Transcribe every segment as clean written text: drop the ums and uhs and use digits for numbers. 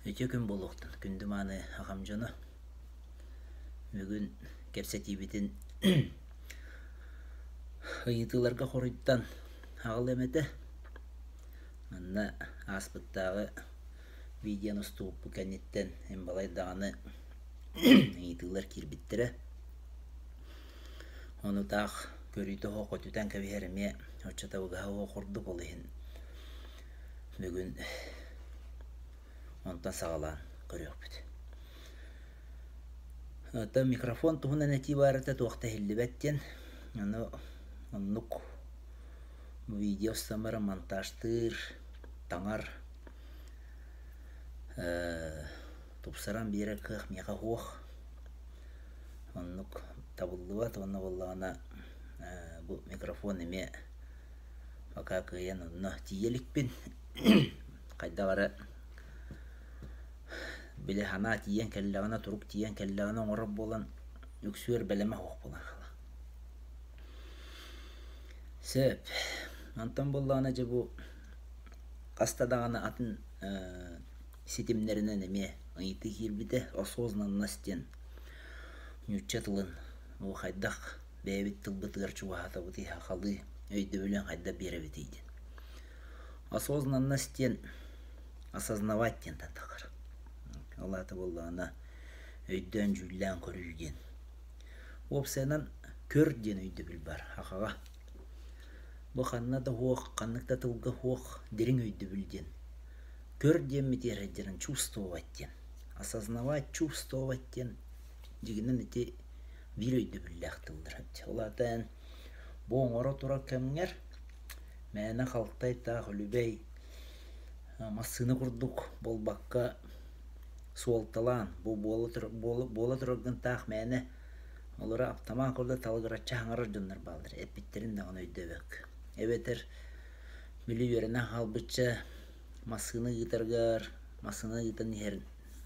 Үтүө күн буолуохтун, күндү мааны аҕам дьоно. Бүгүн кэпсэтиибитин ыйытыыларга хоруйтан аҕалыам этэ. Манна ааспыттааҕы видеоны устубуппут кэнниттэн эн балай даҕаны ыйытыылар киирбиттэрэ. Ону таах көрүүтэ оһох көтүтэн кэбиһэр эмиэ оччо табыгаһа суох курдук, ол иһин бүгүн онтон саҕалаан көрүөхпүт. Оттон микрофон туһунан этии баар этэ туох да иһиллибэт диэн. Аны оннук видео устан баран монтажтыыр, таҥар, тупсаран биэрэр кыах миэхэ суох. Оннук табыллыбат уонна буоллаҕына бу микрофон эмиэ пока кыайан онно тиийэ иликпин. Хайдах эрэ били санаа тиийэн кэллэҕинэ, турук тиийэн кэллэҕинэ оҥорор буолан үксүгэр бэлэмэ суох буолан хаалар. Сөп. Онтон буоллаҕына дьэ бу хаста даҕаны атын ситимнэринэн эмиэ ыйытыы киирбитэ осознанность диэн нуучча тылын бу хайдах бэйэбит тылбытыгар чугаһатабытый сахалыы өйдөбүлүн хайдах биэрэбитий диэн. Осознанность диэн осознавать диэн таххар. Ол аата буоллаҕына өйдөөн-дьүүллээн көрүү диэн. Уопсайынан көр диэн өйдөбүл бар сахаҕа. Бу ханна да суох, ханнык да тылга суох дириҥ өйдөбүл диэн. Көр диэммитигэр сылдьарын чувствовать диэн. Осознавать, чувствовать диэн дьиҥинэн ити биир өйдөбүллээх тыллар. Ол аата эн бу оҥоро турар кэмҥэр мээнэ халтай таах үлүбэй массыына курдук буолбакка суолталаан бу буола, буола, буола тураргын таах мээнэ олоро аптамаан курдук талыгыраччы хаҥарар дьоннор бааллар эппиттэрин даҕаны өйдөөбөккө эбэтэр били үөрэнэн хаалбычча массыына ыытаргар массыына ыытан иһэрин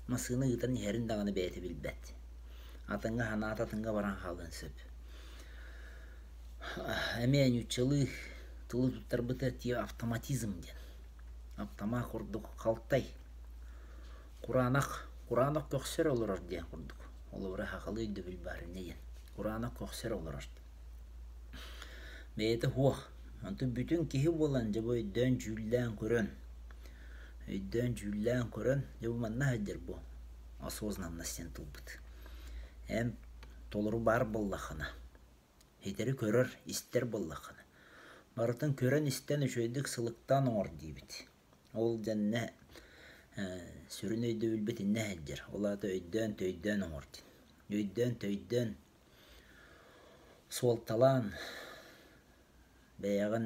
массыына ыытан иһэрин даҕаны бэйэтэ билбэт атыҥҥа санаата атыҥҥа баран хаалыан сөп эмиэ нууччалыы тылы туттарбыта тиэ автоматизм диэн автомат курдук халтай кураанах кураанах көхсөр олорор диэн курдук холобура сахалыы өйдөбүл баар инньэ диэн кураанах көхсөр олорор бэйэтэ суох онтон бүтүн киһи буолан дьэ бу өйдөөн-дьүүллээн көрөн өйдөөн-дьүүллээн көрөн дьэ бу манна сылдьар бу осознанность диэн тылбыт эн толору баар буоллаххына ситэри көрөр истэр буоллаххына барытын көрөн-истэн үчүгэйдик сылыктаан оҥор диибит ол дьэннэ сүрүн өйдөбүлбүт иннэ сылдьар ол аата өйдөөн-төйдөөн оҥор диэн өйдөөн-төйдөөн суолталаан бэйэҕин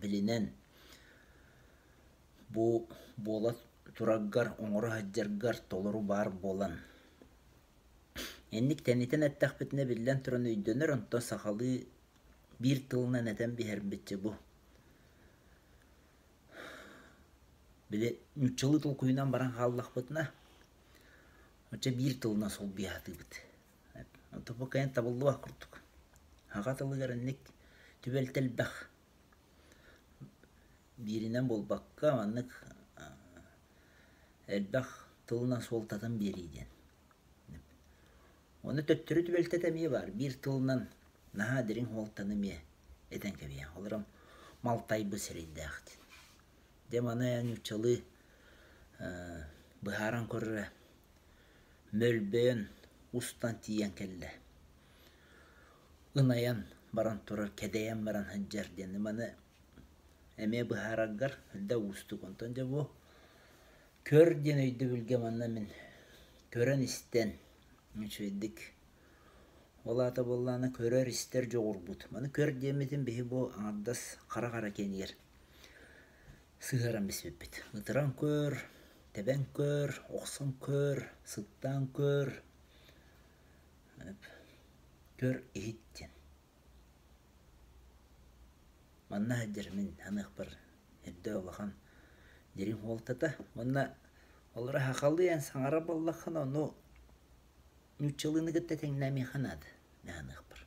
билинэн бу буола тураргар оҥоро сылдьаргар толору баар буолан инник тэнитэн эттэхпитинэ биллэн туран өйдөнөр онтон сахалыы биир тылынан этэн биһэрбиччэ бу били нууччалыы толкуйунан баран хааллахпытына оччо биир тылынан солбуйа сатыыбыт. Онтон бу кэлин табыллыбат курдук. Саха тылыгар инник түбэлтэ элбэх. Бииринэн буолбакка маннык элбэх тылынан суолтатын биэрии диэн. Ону төттөрү түбэлтэтэ эмиэ баар. Биир тылынан наһаа дириҥ суолтаны эмиэ этэн кэбиһэн. Олорон малтайбыт сирэйдээх диэн. Дьэ маны нууччалыы быһааран көрөрө мөлбөйөн устан тиийэн кэллэ. Ынайан баран турар, кэдэйэн баран сылдьар диэн маны эмиэ быһаараргар да уустук. Онтон дьэ бу көр диэн өйдөбүлгэ манна мин көрөн-истэн үчүгэйдик ол аата буоллаҕына көрөр-истэр дьоҕурбут. Маны көр диэммитин биһи бу аҥардас хара-хара киэнигэр сыһыаран биспиппит. Ытыран көр, тэбэн көр, охсон көр, сыттаан көр, көр иһит диэн. Манна сылдьар мин саныахпар эрдэ улахан дириҥ суолтата. Уонна олоро сахалыы эн саҥарар буоллаххына, ону нууччалыыны кытта тэҥнээмиэхэ наада, мин саныахпар.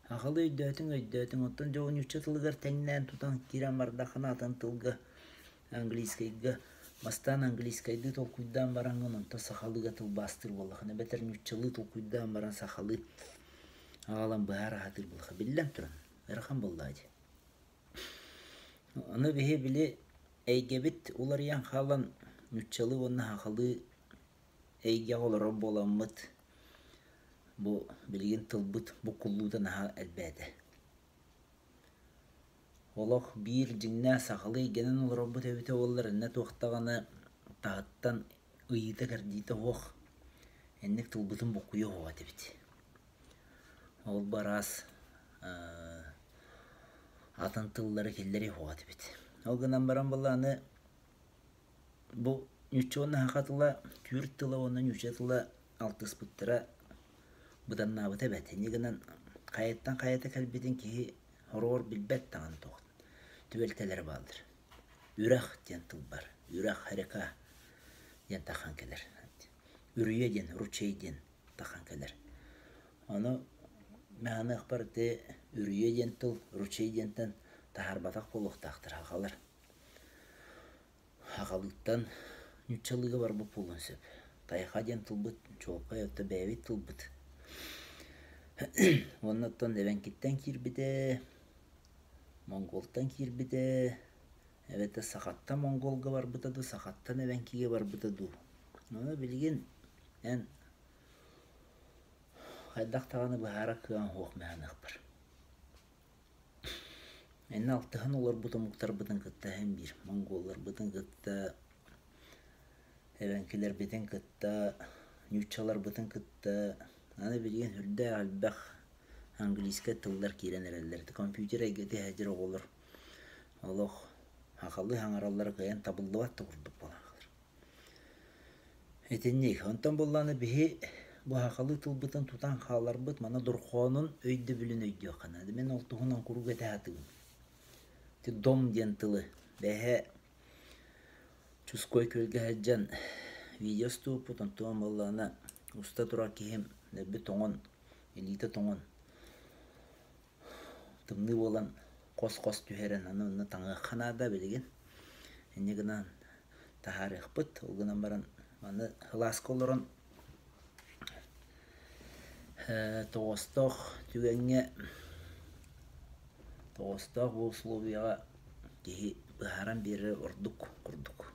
Аҕалы өйдөөтүҥ өйдөөтүҥ, оттон дьэ нуучча тылыгар тэҥнээн тутан киирэн бардаххына атын тылга, английскайга Бастаан английскайдыы толкуйдаан бараҥҥын онтон сахалыыга тылбаастыыр буоллаххына эбэтэр нууччалыы толкуйдаан баран сахалыы аҕалан быһаара сатыыр буоллахха биллэн туран ыарахан буоллаҕа дии. Аны биһи били эйгэбит уларыйан хаалан нууччалыы уонна сахалыы эйгэҕэ олорор буоламмыт бу билигин тылбыт буккуллуута наһаа элбээтэ. Олох биир дьиҥнээх сахалыы эйгэнэн олорорбут эбитэ буоллар иннэ туох даҕаны таһыттан ыйыыта-кэрдиитэ суох инник тылбытын буккуйуо суоҕа этибит. Ол бу араас атын тыллары киллэриэ суоҕа этибит. Ол гынан баран буолла аны Бу нуучча уонна саха тыла, түүр тыла уонна нуучча тыла алтыспыттара быданнаабыта эбээт. Инньэ гынан хайаттан хайата кэлбитин киһи хороҕор билбэт даҕаны туох түбэлтэлэрэ бааллар. Үрэх диэн тыл бар. Үрэх, река диэн тахан кэлэр. Үрүйэ диэн, ручей диэн тахан кэлэр. Ону мааныахпар ити үрүйэ диэн тыл ручей диэнтэн таһаарбатах буолуохтаахтар сахалар. Сахалыыттан нууччалыыга барбыт буолуон сөп. Тайҕа диэн тылбыт чуолкай отто бэйэбит тылбыт. Уонна оттон эбэҥкиттэн киирбитэ, монголтан киирбитэ, эбэтэр сахаттан монголга барбыта дуу, сахаттан эбэҥкигэ барбыта дуу. Ону билигин эн хайдах даҕаны быһаарар кыаҕыҥ суох мэһэниэхпэр. Иннэ алтыһан олорбут омуктарбытын кытта иһин биир монголларбытын кытта, эбэҥкилэрбитин кытта, нууччаларбытын кытта аны билигин сүрдээх элбэх английскай тыллар киирэн эрэллэр. Компьютер эйгэтэ сылдьар оҕолор олох сахалыы саҥараллара кыайан табыллыбат да курдук буолан хаалар. Итинник. Онтон буоллаҕына биһи бу сахалыы тылбытын тутан хааларбыт манна дорҕоонун өйдөбүлүн өйдүөххэ наада. Мин ол туһунан куруук этэ сатыыбын. Ити дом диэн тылы бэйэ Чускуой күөлгэ сылдьан видео устубуппут, онтон буоллаҕына уста турар киһим дэлби тоҥон, илиитэ тоҥон Тымныы буолан хос-хос түһэрэн аны онно таҥыахха наада билигин. Инньэ гынан таһаарыахпыт. Ол гынан баран аны сылааска олорон тоҕоостоох түгэҥҥэ тоҕоостоох бу условияҕа киһи быһааран биэрэрэ ордук курдук.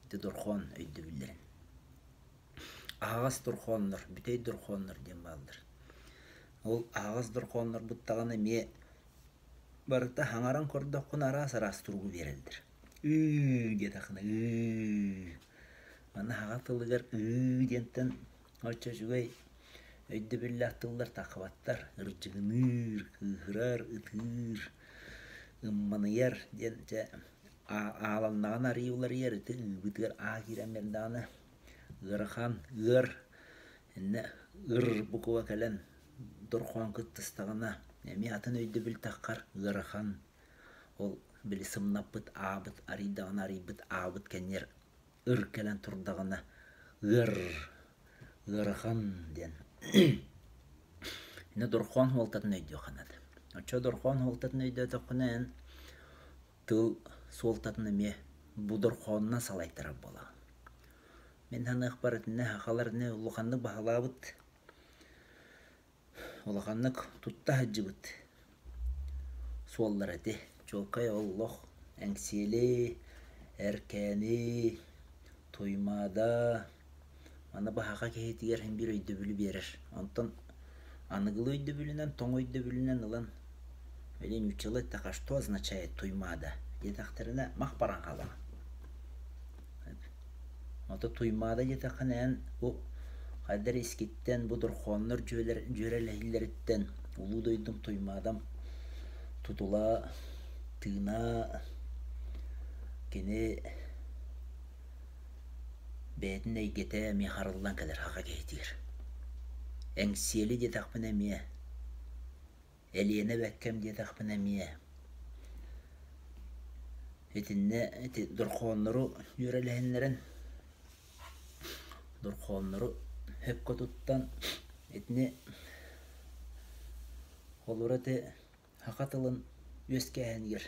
Ити дорҕоон өйдөбүллэрин. Аһаҕас дорҕооннор, бүтэй дорҕооннор диэн бааллар. Ол аһаҕас дорҕооннорбут даҕаны эмиэ барыта хаҥаран көрдөххүнэ араас-араас туругу биэрэллэр. Ыы диэтэххинэ ыы. Манна саха тылыгар ыы диэнтэн оччо үчүгэй өйдөбүллээх тыллар таххыбаттар. Ырдьыгыныыр, кыыһырар, ытыыр, ымманыйар диэн дьэ ааланнаҕына арыый уларыйар ити ыыбытыгар аа киирэн бардаҕына ыарахан, ыар Иннэ ыр буква кэлэн дорҕоон кыттыстаҕына эмиэ атын өйдөбүл таххар ыарахан ол били сымнаппыт аабыт арыйдаҕына арыйбыт аабыт кэннигэр ыр кэлэн турдаҕына ыар ыарахан диэн иннэ дорҕоон суолтатын өйдүөххэ наада. Оччо дорҕоон суолтатын өйдөөтөххүнэ эн тыл суолтатын эмиэ бу дорҕоонунан салайтарар буолаҕын. Мин саныахпар итиннэ сахалар ини улаханнык баһылаабыт, улаханнык тутта сылдьыбыт суоллара ити. Чуолкай олох Эҥсиэли, Эркээни, Туймаада маны баһаха киһитигэр син биир өйдөбүлү биэрэр. Онтон аныгылыы өйдөбүлүнэн, тоҥ өйдөбүлүнэн ылан били нууччалыы эттэххэ что означает Туймаада диэтэхтэринэ мах баран хаалаҕын. Ото Туймаада диэтэххинэ эн бу хайда эрэ искиттэн бу дорхооннор дьүөрэлэһиилэриттэн улуу дойдум Туймаадам тутула, тыына кини бэйэтин эйгэтэ эмиэ харыллан кэлэр саха киһитигэр. Эҥсиэли диэтэхпинэ эмиэ Элиэнэ бэккэм диэтэхпинэ эмиэ итиннэ ити дорхооннору үөрэлэһиннэрэн дорхооннору сөпкө туттан итини холобура ити саха тылын үөскээһинигэр.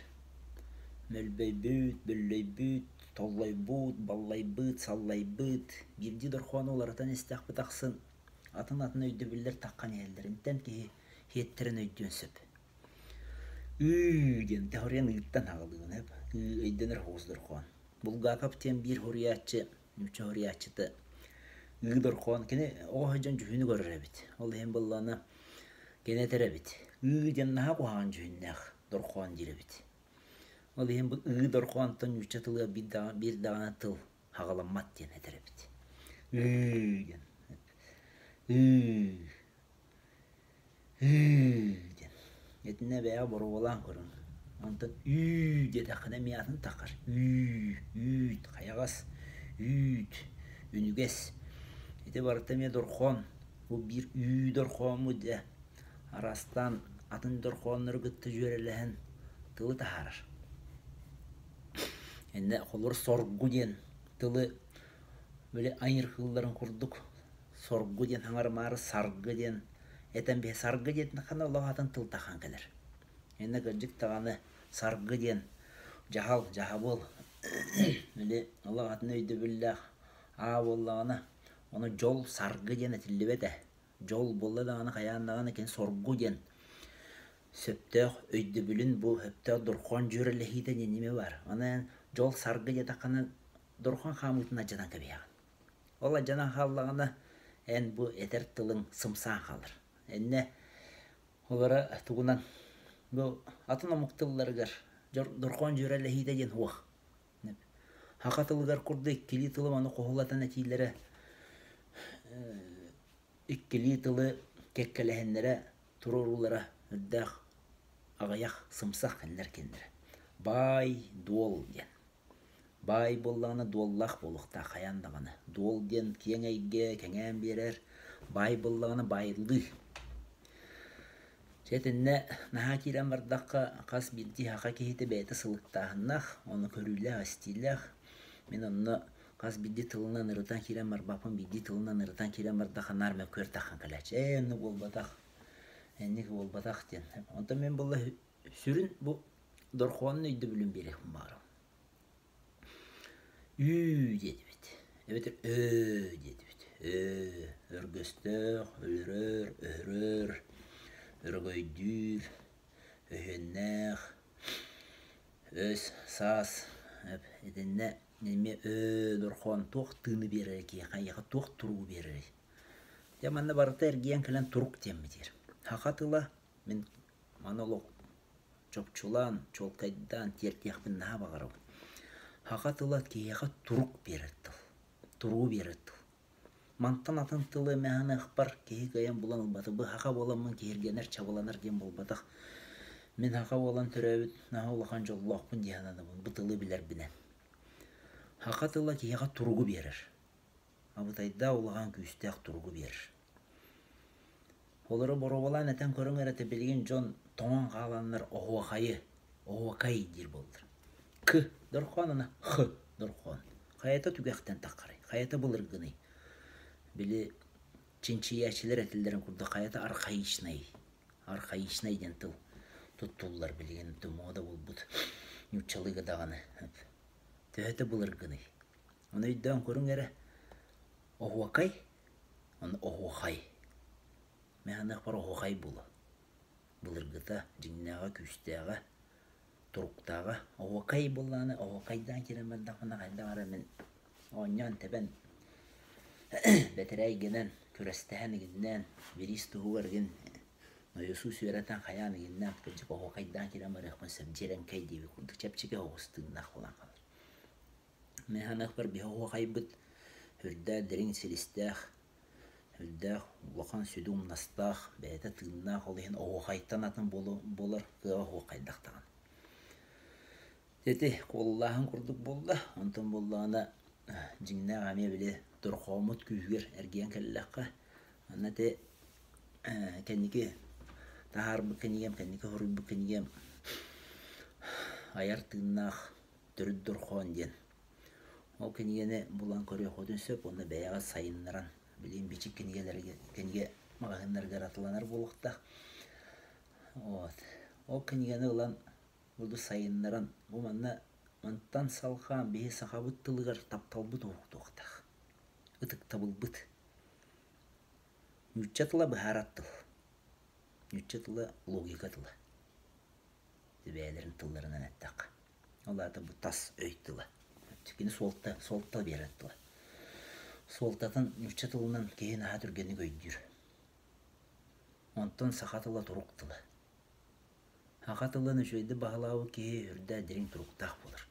Мөлбөйбүт, бөллөйбүт, толлойбут, баллайбыт, саллайбыт биирдии дорхоону уларытан истэхпит ахсын атын-атын өйдөбүллэр таххан иһэллэринтэн киһи иһиттэрин өйдүөн сөп. Ыы диэн тэһориан ыыттан аҕалыын эп. Ыы өйдөнөр оҕус дорхоон. Булгаков диэн биир хоруйааччы, нуучча хоруйааччыта ыы дорхоон кини оҕо сылдьан дьүһүнү көрөр эбит. Ол иһин буоллаҕына кини этэр эбит. Ыы диэн наһаа куһаҕан дьүһүннээх дорхоон диир эбит. Ол иһин бу ыы дорхоонтон нуучча тылыгар биир даҕаны тыл хаҕаламмат диэн этэр эбит. Ыы диэн. Ыы Ыы диэн. Итиннэ бэйэҕэ боруобалаан көрүҥ. Онтон үү диэтэххинэ эмиэ атын таххар. Үү, үүт, хайаҕас, үүт, үнүгэс. Ити барыта эмиэ дорхоон. Бу биир үү дорхооммут дьэ араастаан атын дорхооннору кытта дьүөрэлэһэн тылы таһаарар. Иннэ холобур соргу диэн тылы били айыр кыылларын курдук соргу диэн хаҥарымаары саргы диэн этэн биһи саргы диэтин хана олох атын тыл тахан кэлэр. Иннэ кырдьык даҕаны саргы диэн дьаһал, дьаһабыл били олох атын өйдөбүллээх аа буоллаҕына ону дьол саргы диэн этиллибэт ээ. Дьол буолла даҕаны хайаан даҕаны кини соргу диэн сөптөөх өйдөбүлүн бу сөптөөх дорҕоон дьүөрэлэһиитэ диэн ньиме баар. Аны дьол саргы диэтэххинэ дорҕоон хаамыытын алдьатан кэбиһэҕин. Ол алдьанан хааллаҕына, эн бу этэр тылыҥ сымсаан хаалар. Иннэ олоро тугунан бу атын омук тылларыгар дорҕоон дьүөрэлэһиитэ диэн суох. Саха тылыгар курдук иккилии тылы маны хоһулатан этиилэрэ иккилии тылы кэккэлэһиннэрэ туруоруулара үрдээх аҕыйах сымсах кинилэр кинилэрэ. Баай дуол диэн. Баай буоллаҕына дуоллаах буолуохтаах хайаан даҕаны. Дуол диэн киэҥ эйгэ кэҥээн биэрэр, баай буоллаҕына баайыллыы. Дьэ итиннэ наһаа киирэн бардахха хас биирдии саха киһитэ бэйэтэ сылыктааһыннаах, ону көрүүлээх-истиилээх. Мин онно хас биирдии тылынан ырытан киирэн барбаппын, биирдии тылынан ырытан киирэн бардахха наар мөккүөр таххан кэлээччи. Ээ оннук буолбатах, инник буолбатах диэн. Онтон мин буолла сүрүн бу дорхоонун өйдөбүлүн биэриэхпин баҕарабын. Үү диэтибит, эбэтэр өө диэтибит. Өө, өргөстөөх, өлөрөр, өһөрөр, өрөгөйдүүр, өһүөннээх, өс, саас итиннэ эмиэ өө дорхоон туох тыыны биэрэрий киһиэхэ, эйиэхэ туох туругу биэрэрий? Дьэ манна барыта эргийэн кэлэн турук диэммит Саха тыла мин маны олох чопчулаан, чуолкайдаан тиэрдиэхпин наһаа баҕарабын. Саха тыла киһиэхэ турук биэрэр тыл, туругу биэрэр тыл. Мантан атын тылы мэһаныахпар киһи кыайан булан ылбата. Бу саха буоламмын киһиргэнэр, чабыланар диэн буолбатах. Мин саха буолан төрөөбүт наһаа улахан дьоллоохпун дии сананабын бу тылы билэрбинэн. Саха тыла киһиэхэ туругу биэрэр. Абытайдаах улахан күүстээх туругу биэрэр. Олору боруобалаан этэн көрүҥ эрэ, билигин дьон тоҥон хааланнар оһуохайы, оһуокай диир буоллар. К дорхоон ана х дорхоон. Хайата түгэхтэн таххарай, хайата былыргыный. Били чинчийээччилэр этэллэрин курдук хайата архаичнай, архаичнай диэн тыл туттуллар билигин муода буолбут нууччалыыга даҕаны. Төһөтө былыргыный? Ону өйдөөн көрүҥ эрэ, оһуокай, ону оһуохай. Мин саныахпар оһуохай буолуо. Былыргыта, дьиҥнээҕэ, күүстээҕэ, туруктааҕа. Оһуокай буоллаҕына, оһуокайдаан киирэн бардахпына хайдах эрэ мин оонньоон тэбэн, бэтэрээ эйгэнэн, күрэстэһэн игиннээн, бириис туһугар игин нойосуус үөрэтэн хайаан игиннээн кырдьык оһуокайдаан киирэн барыахпын сөп дьиэрэҥкэй диэбит курдук чэпчэки оҕус тыыннаах буолан хаалар. Мин саныахпар биһи оһуохайбыт үрдээх дириҥ силистээх, үрдээх улахан сүдү умнастаах, бэйэтэ тыыннаах, ол иһин оһуохайтан атын буолар кыаҕа оһуохайдах даҕаны. Ити куолулааһын курдук буолла, онтон буоллаҕына дьиҥнээх эмиэ били дорҕооммут күүһүгэр эргийэн кэллэххэ, манна ити кэнники таһаарбыт кинигэм, кэнники суруйбут кинигэм айар тыыннаах Төрүт дорҕоон диэн. Ол кинигэни булан көрүөххүтүн сөп уонна бэйэҕит сайыннаран, билигин бичик кинигэлэргэ, кинигэ маҕаһыыннарыгар атыланар буолуохтаах. Вот. Ол кинигэни ылан. Буду сайыннаран, бу манна мантан салҕаан биһи сахабыт тылыгар тапталбыт уһуктуохтаах. Ытыктабылбыт. Нуучча тыла быһаарар тыл. Нуучча тыла логика тыла. Бэйэлэрин тылларынан эттэххэ. Ол аата бу тас өй тыла. Кини суолта, суолта биэрэр тыла. Суолтатын нуучча тылынан киһи наһаа түргэнник өйдүүр. Онтон саха тыла турук тыла. Саха тылын үчүгэйдик баһылаабыт киһи үрдээх дириҥ туруктаах буолар,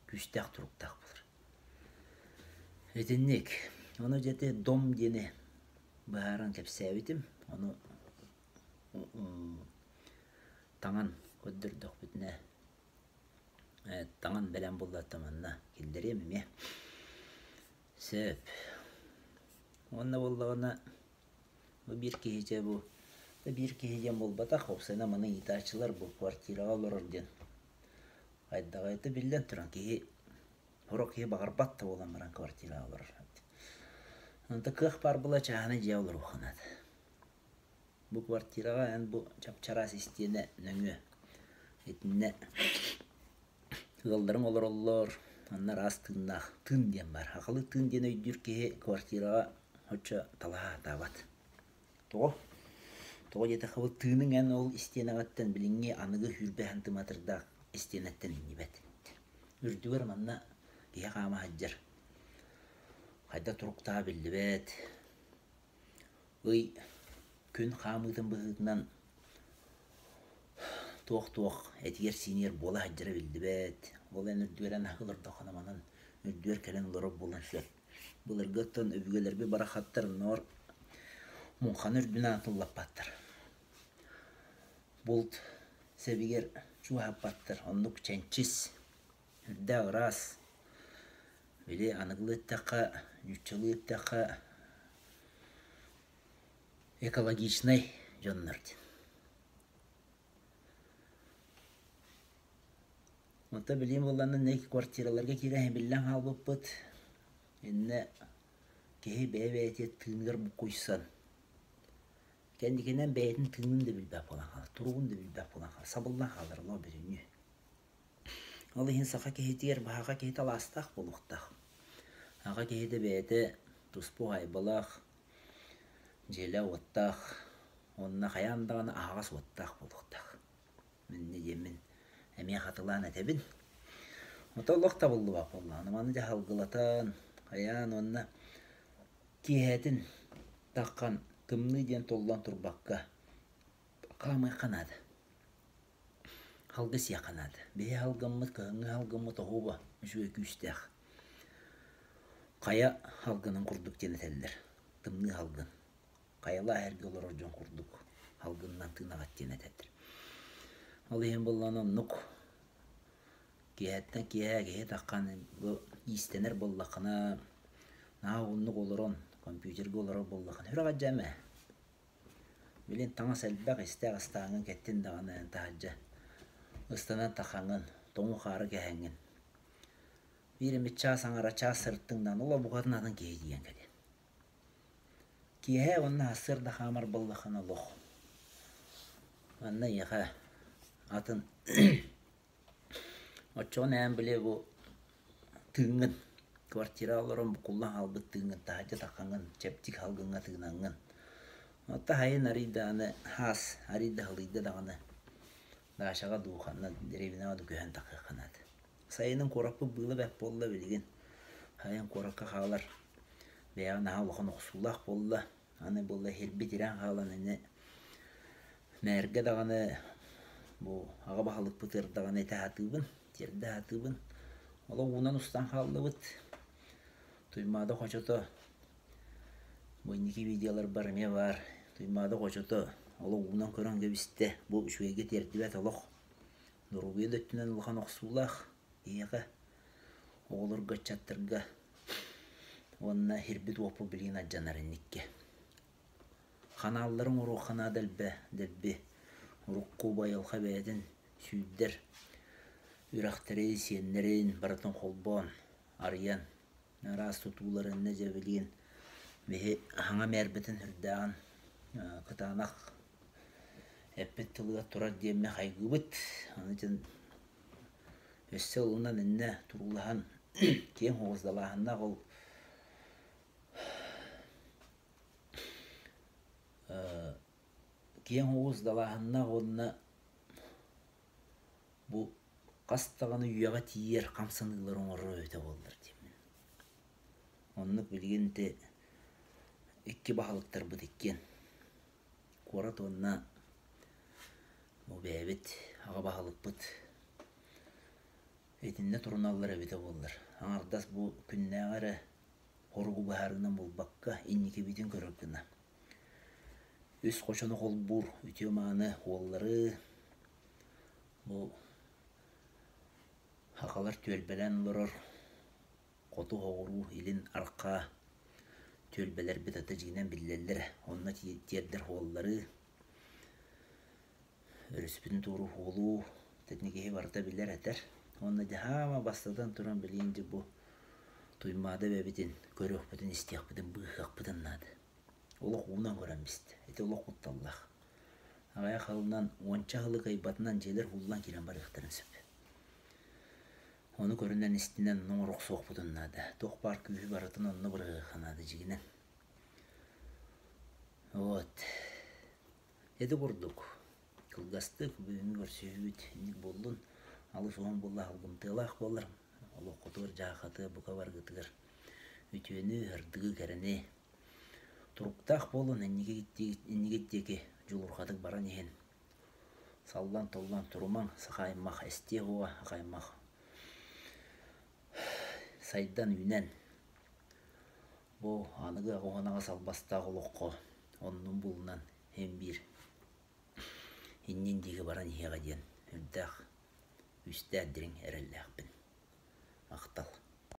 күүстээх туруктаах буолар. Итинник. Ону дьэ ити дом диэни быһааран кэпсээбитим. Ону таҥан көрдөрдөхпүтүнэ таҥан бэлэм буоллар манна киллэриэм эмиэ. Сөп. Уонна буоллаҕына Бу биир киһи дьэ бу биир киһи диэн буолбатах, уопсайынан маны ыйытааччылар бу квартираҕа олорор диэн хайдаҕый это биллэн туран киһи сорох киһи баҕарбат да буолан баран квартираҕа олорор. Онто кыах баар буола чааһынай дьиэҕэ олоруохха наада. Бу квартираҕа эн бу чап-чараас истиэнэ нөҥүө итиннэ Ыалларым олороллор, манна араас тыыннаах тыын диэн баар. Сахалыы тыын диэн өйдүүр киһи квартираҕа оччо талаһа сатаабат. Тоҕо? Тоҕо диэтэххэ бу тыыныҥ эн ол истиэнэҕиттэн билиҥҥи аныгы сүүрбэ сантиметрдаах истиэнэттэн иҥнибэт. Үрдүгэр манна киһи хаама сылдьар. Хайдах туруктааҕа биллибэт. Ый күн хаамыытын быһыытынан туох-туох этигэр-сиинигэр буола сылдьара биллибэт. Ол эн үрдүгэр эн аһыы олордоххуна манан үрдүгэр кэлэн олорор буолан сөп. Былыргы оттон өбүгэлэрбит барахаттар оннооҕор муҥханы үрдүнэн атыллаппаттар. Булт сэбигэр чугаһаппаттар. Оннук чэнчис, үрдээх ыраас. Били аныгылыы эттэххэ, нууччалыы эттэххэ экологичнай дьоннор диэн. Онтон билигин буоллаҕына квартираларга киирэн биллэн хаалбыппыт. Иннэ киһи бэйэ-бэйэтигэр тыыныгар буккуйсан, кэнникинэн бэйэтин тыынын да билбэт буолан хаалар, туругун да билбэт буолан хаалар, сабыллан хаалар олох бүтүннүү. Ол иһин саха киһитигэр баһаҕа киһитэ алаастаах буолуохтаах. Аҕа киһитэ бэйэтэ туспа уһаайбалаах, дьиэлээх-уоттаах уонна хайаан даҕаны аһаҕас уоттаах буолуохтаах. Инньэ диэммин эмиэ хатылаан этэбин. Ото олох табыллыбат буоллаҕына маны дьэ салгылатан, хайаан уонна киэһэтин таххан тымныы диэн толлон турбакка хаамыахха наада. Халга сиэххэ наада. Биһи халгаммыт, кыһыҥҥы халгаммыт оһуоба үчүгэй күүстээх. Хайа халгынын курдук диэн этэллэр. Тымныы халгын. Хайалаах эргэ олорор дьон курдук халгынынан тыынаҕыт диэн этэллэр. Ол иһин буоллаҕына оннук киэһэттэн киэһэ киһи таххан бу иистэнэр буоллаххына наһаа уһуннук олорон компьютерга олорор буоллаххына сүрэҕэлдьээмэ. Билин таҥас элбэх, истээх ыстааҥҥын кэттин даҕаны эн таһырдьа ыстанан тахаҥҥын, тоҥу-хаары кэһэҥҥин. Биир эмит чаас аҥара чаас сырыттыҥ даҕаны ол букатын атын киһи тиийэн кэлиэ. Киэһэ уонна сарсыарда хаамар буоллаххына олох. Манна эйиэхэ атын Оччоҕуна эн били бу тыыҥҥын квартираҕа олорон буккуллан хаалбыт тыыҥҥын таһырдьа таххаҥҥын чэпчик салгыҥҥа тыынаҥҥын оттон сайын арыый даҕаны хаас арыый да сылыйда даҕаны Дашаҕа дуу ханна дэриэбинэҕэ дуу көһөн тахсыахха наада. Сайынын куораппыт быыла бэрт буолла билигин. Сайын куоракка хаалар бэйэҕэ наһаа улахан охсуулаах буолла. Аны буолла иһирбит ирээн хаалан ини мээргэ даҕаны бу аҕа баһылыкпытыгар даҕаны этэ сатыыбын, тиэрдэ сатыыбын. Олох уунан устан хааллыбыт. Туймаада хочото бу инники видеоларбар эмиэ баар. Туймаада хочото олох уунан көрөн кэбистэ. Бу үчүгэйгэ тиэрдибэт олох. Доруобуйа да өттүнэн улахан охсуулаах киһиэхэ, оҕолорго, ыччаттарга уонна иһирбит-уоппут билигин алдьанар инникки. Ханаалларын оҥоруохха наада элбэ, дэлби. Урукку байылҕа бэйэтин сүүрдэр үрэхтэри, сиэннэрин барытын холбоон, арыйан, араас тутуулары иннэ дьэ билигин биһи хаҥа мээрбитин үрдээҕин кытаанах эппит тылыгар турар диэммин хайгыыбыт. Аны Өссө ылынан иннэ туруулаһан киэҥ оҕус далааһыннаах ол киэҥ оҕус далааһыннаах уонна бу хас даҕаны үйэҕэ тиийэр хамсаныылары оҥорор эбитэ буоллар диэммин. Оннук билигин ити икки баһылыктарбыт иккиэн куорат уонна бу бэйэбит аҕа баһылыкпыт итиннэ туруналлар эбитэ буоллар. Аҥардас бу күннээҕи эрэ хоругу быһаарыынан буолбакка, инникибитин көрөр гына. Үс хочону холбуур үтүө-мааны уоллары бу сахалар түөлбэлээн олорор хоту соҕуруу, илин арҕаа түөлбэлэрбит ата дьиҥинэн биллэллэрэ. Онно тиэрдэр суоллары, өрүспүтүн туору уһуолуу, итини киһи барыта билэр этэр. Уонна дьэ хаама бастатан туран билигин дьэ бу Туймаада эбэбитин көрүөхпүтүн, истиэхпитин, быыһыахпытын наада. Олох уунан көрөн бистэ. Ити олох кутталлаах. Аҕыйах сылынан, уонча сылы кыайбатынан дьиэлэр ууллан киирэн барыахтарын сөп. Ону көрүнэн-истинэн оҥоро охсуохпутун наада. Туох баар күүһү барытын онно быраҕыахха наада дьиҥинэн. Вот. Ити курдук кылгастык бүгүҥҥү көрсүһүүбүт инник буоллун. Алыс уһун буолла алгымтыалаах буоллар олоххутугар дьаахатыа бука баргытыгар үтүөнү, ырдыгы, кэрэни туруктаах буолун иннигит диэки дьулурҕатык баран иһин Саллан-толлон турумаҥ, саха аймах эстиэ уоҕа, саха аймах сайдан-үүнэн бу аныгы оҕонаҕас албастаах олоххо оннун булунан син биир иннин диэки баран иһиэҕэ диэн үрдээх, үстээх дириҥ эрэллээхпин. Махтал.